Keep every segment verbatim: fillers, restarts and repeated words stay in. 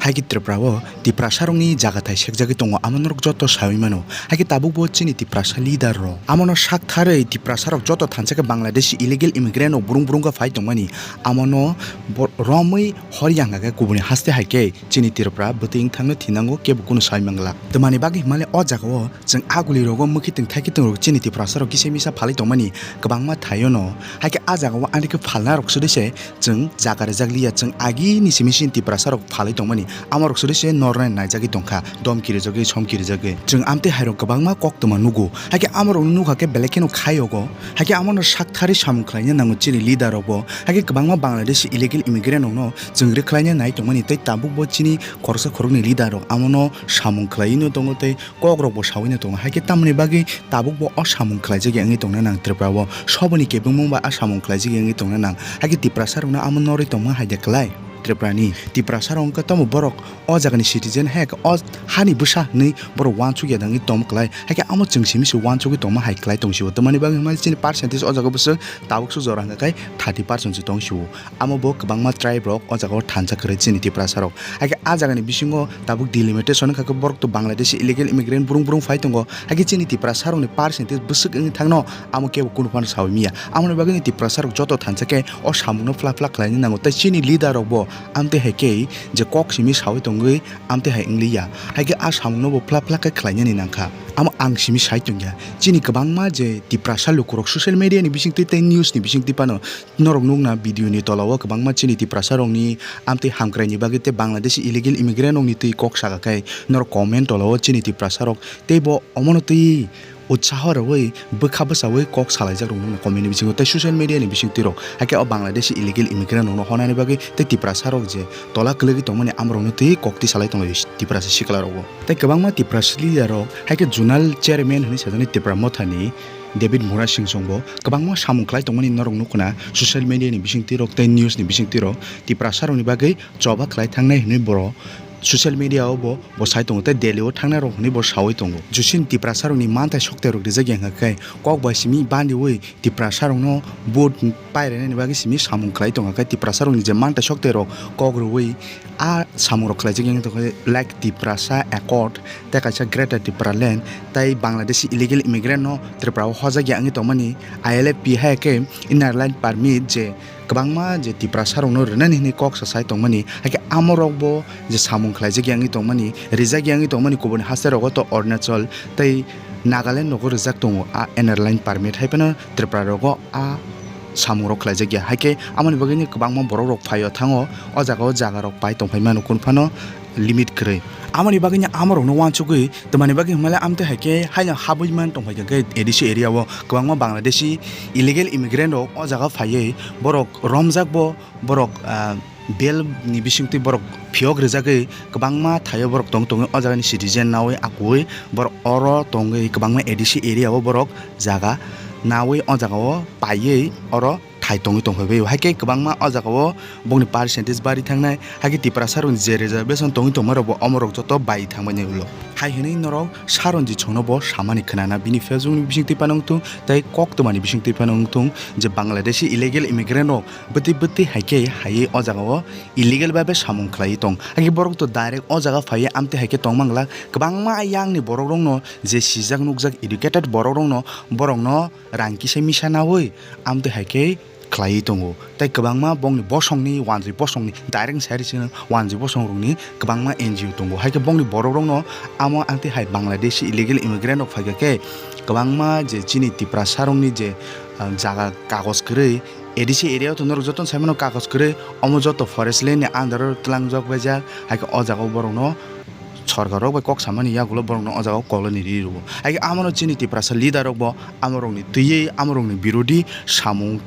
Haikhe Tripura o Tiprasa rokni jaga thai sekjagwi tongo, amo norok joto sawi mano. Haikhe tabuk bo chini Tiprasa leader rok amono sak tharwi Tiprasa rok joto thansa khe Bangladeshi illegal immigrant rok burung burung khe phai tongmani, amono bo romwi hor yang khe kubuni haste hai khe chini Tripura bwtwi wng thangno thinango kebo kunu sawi mangla. Twmani bagwi himale o jaga o chwng aguli rogo mwkhitwng thaikitwng rok chini Tiprasa rok kisa misa phalwi tongmani kwbangma thaio no. Haikhe a jaga o ani khe phalna rok sudise chwng jaga rijak liya, chwng agini simi sini Tiprasa rok phalwi tongmani, amo rok sudise nornai naijagwi tongkha, domki rijagwi, somki rijagwi. Chwng amtwi hai rok kwbangma koktwma nugo. Haikhe amo rokno nukha khe belai kheno khayogo. Haikhe amono sak tharwi samung khlaina nango chini leader rok bo. Haikhe kwbangma Bangladeshi illegal immigrant rokno chwng rwkhlaina nai tongmani tei tabuk bo chini khoroksa khoroknwi leader rok amono samung khlaiwi no tongo tei kok rok bo sawi no tongo. Haikhe tamoni bagwi tabuk bo o samung khlaijak ya wngwi tongna nang Tripura o. Soboni kebengmung bai a samung khlaijak ya wngwi tongna nang. Haikhe Tiprasa rokno amo norwi tongma hai de kwlai. Tripura ni Tiprasa rok wngkha tamo borok o jaga ni citizen, hai khe o hani bwsa hinwi borok uansuk ya wngwi tong kwlai. Haikhe amo chwng simi se uansugwi tongma hai kwlai tong sio. Tamoni bagwi hwnba chini percentage o jaga bwswk tabuk suk jora hwnka khe thirty percent se tong sio. Amo bo kwbangma tribe rok o jaga o thansa kwrwi chini Tiprasa rok. Haikhe a jaga ni bisingo tabuk delimitation wngkha khe borok to Bangladeshi illegal immigrant burung burung phai tongo. Haikhe chini Tiprasa rokni percentage bwswk wngwi thangno amo kebo kunu phano sawi miya. Amoni bagwi ni Tiprasa rok joto thansa khe o samungno phla phla khlaina nango. Tei chini leader rok bo amtwi hai khe je kok simi sawi tongwi amtwi hai wng liya. Haikhe a samungno bo phla phla khe khlainani nangkha. Amo ang simi sai tongya. Chini kwbangma je Tiprasa lukurok social media ni bisingtwi tei news ni bisingtwi phano norok nukna video ni tola o kwbangma chini Tiprasa rokni amtwi hamkrai ni bagwi tei Bangladeshi illegal immigrant rokni twi kok saka khe norok comment tola o chini Tiprasa rok tei bo omono twi utsaho rwui bwkha bwchaui kok salaijak rok nukna comment ni bisingo tei social media ni bisingtwi rok. Haikhe o Bangladeshi illegal immigrant rokno honani bagwi tei Tiprasa rok je tola kwlwgwi tongmani amorokno twi kok twi salai tonglai Tiprasa sikla rogo. Tei kwbangma Tiprasa leader rok haikhe zonal chairman hinwi sajani Tipra Motha ni David Murasing song bo kwbangma samung khlai tongmani norok nukna social media ni bisingtwi rok tei news ni bisingtwi rok Tiprasa rokni bagwi choba khlai thangnai hinwi boro social media o bo, bo sai tongo tei Delhi o thangnai rok hinwi bo sawi tongo. Justin Tiprasa rokni manthai sokte rok rijak ya hwnkha khe kok bai simi bandiui Tiprasa rokno vote pairainani bagwi simi samung khlai tongo khe Tiprasa rokni je manthai sokte rok kok rwui a samung rok khlai jak ya wngwi tongkha like Tiprasa Accord tei kaisa Greater Tipraland tei Bangladeshi illegal immigrant no Tripura o hojak ya wngwi tongmani I L F P hai khe Inner Line Permit je kwbangma je Tiprasa rokno rwnani hinwi kok sa sai tongmani, haikhe amorok bo je samung khlaijak ya wngwi tongmani, rijak ya wngwi tongmani kubuni haste rogo to Arunachal tei Nagaland rogo rijak tongo a Inner Line Permit, hai phano Tripura rogo a samung rok khlaijak ya, haikhe amoni bagwi no kwbangma borok rok phaio thango o jaga o jaga rok pai tongphai mano kunu phano limit kwrwi. Amoni bagwi no amorokno uansugwi twmani bagwi hwnmale amtwi hai khe haino habwi man tongphai kha khe A D C area o kwbangma Bangladeshi illegal immigrant rok o jaga phaiwi borok romjak bo borok, ah, bail ni bisingtwi borok phiyok rijagwi kwbangma thaio borok tong tongwi o jagani citizen naui akui borok oro tongwi kwbangma A D C area o borok jaga naui o jaga o paiwi oro thai tongwi tongphai bai. Haikhe kwbangma o jaga o bongni percentage bari thangnai, haikhe Tiprasa rokni je reservation tongwi tongma rok bo omorok joto bai thangbaini ulo. Hai hwnwi norok Saronjit songno bo samani khwnana bini Facebook ni bisingtwi phano wngthung tei koktwmani bisingtwi phano wngthung je Bangladeshi illegal immigrant rok bwtwi bwtwi haikhe haiwi o jaga o illegal bai bai samung khlaiwi tong. Haikhe borok to direct o jaga phaiwi amtwi haikhe tongmangla kwbangma ayangni borok rokno je sijak nukjak educated borok rokno borokno rang kisa misa naui amtwi haikhe khlaiwi tongo. Tei kwbangma bongni bosongni wanjwi bosongni direct sai rwsino wanjwi bosong rokni kwbangma N G O tongo. Haikhe bongni borok rokno amo amtwi hai Bangladeshi illegal immigrant rok phaikha khe kwbangma je chini Tiprasa rokni je, ah, jaga kagoj kwrwi A D C area o to norok jotono sai mano kagoj kwrwi, omo joto forest land ni under o tlangjak baijak, haikhe o jaga o borokno sorkar rok bai kok samani yagulo borokno o jaga o koloni ri rwo. Haikhe amono chini Tiprasa leader rok bo amorokni twiwi amorokni birodhi samung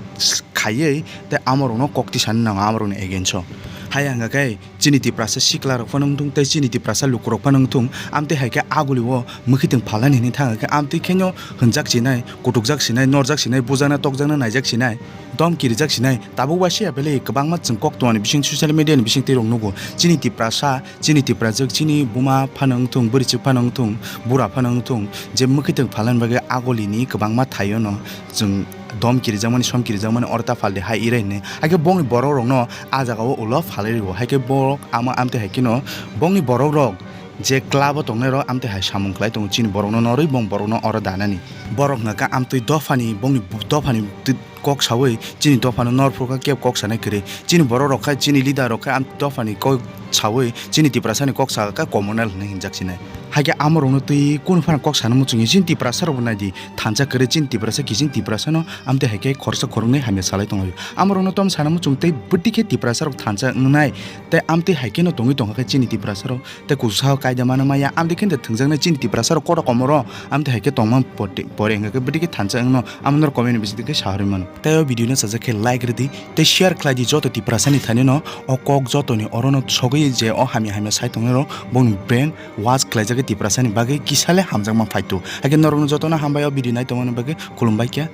khaiwi tei amorokno kok tisani nango amorokni against o. Hai hwnka khe chini Tiprasa sikla rok phano wngthung tei chini Tiprasa lukurok phano wngthung, amtwi hai khe aguli o mwkhitwng phalnani hwnwi thang khe amtwi kheno hwnjak sinai, kutukjak sinai, norjak sinai, bujana tokjakna naijak sinai, domki rijak sinai. Tabuk waisa ya belai kwbangma chwng koktwmani bising social media ni bisingtwi rok nugo. Chini Tiprasa, chini Tiprajwk, chini buma phano wngthung, bwrwichwk phano wngthung, bura phano wngthung, je mwkhitwng phalnani bagwi agulini kwbangma thaio no chwng dom kirijakmani, som kirijakmani oro ta phaldi hai irai hinwi. Haikhe bongni borokrokno ah jagao ulo phalai rio. Haikhe borok amo amtwi haikheno bongni borokrok je club-o tongnairok amtwi hai samung khlai tongo, chini borokno norwi bong borokno oro danani. Borok hwnkha khe amtwi dophani, bongni bu-, dophani twi-, kok sawi chini dophano nor phurkha kebo kok sanai kwrwi. Chini borokrok khai, chini leader-rok khai amtwi dophani kok sawi chini Tiprasani kok sakha khe communal hinwi hinjak sinai. Haikhe amorokno twi kunu phano kok sana muchungya chini Tiprasarokbo naidi. Thansa kwrwi chini Tiprasa kiching Tiprasano amtwi hai khe khoroksa khoroknwi hamya salai tonglaio. Amorokno tamo sana muchung tei bwtwi khe Tiprasarok thansa wngnai tei amtwi hai kheno tongwi tongkha khe chini Tiprasarok tei kuchuksa o kaida mano maya amtwi khe thwngjaknai chini Tiprasarok koto komoro amtwi hai khe tongma pore wngkha khe bwtwi khe thansa wngno amo norok comment ni bisingtwi khe saharwi mano. Tei o video no sajak khe like rwdi tei share khlaidi joto Tiprasani thani no o kok jotoni orono sogwi je o hamya hamya sai tongnai rok bongni brain wash khlaijak khe Tiprasani bagwi kisa le hamjakma phaitu. Haikhe norokno jotono hambai o video nai tongmani bagwi khulumbai khe.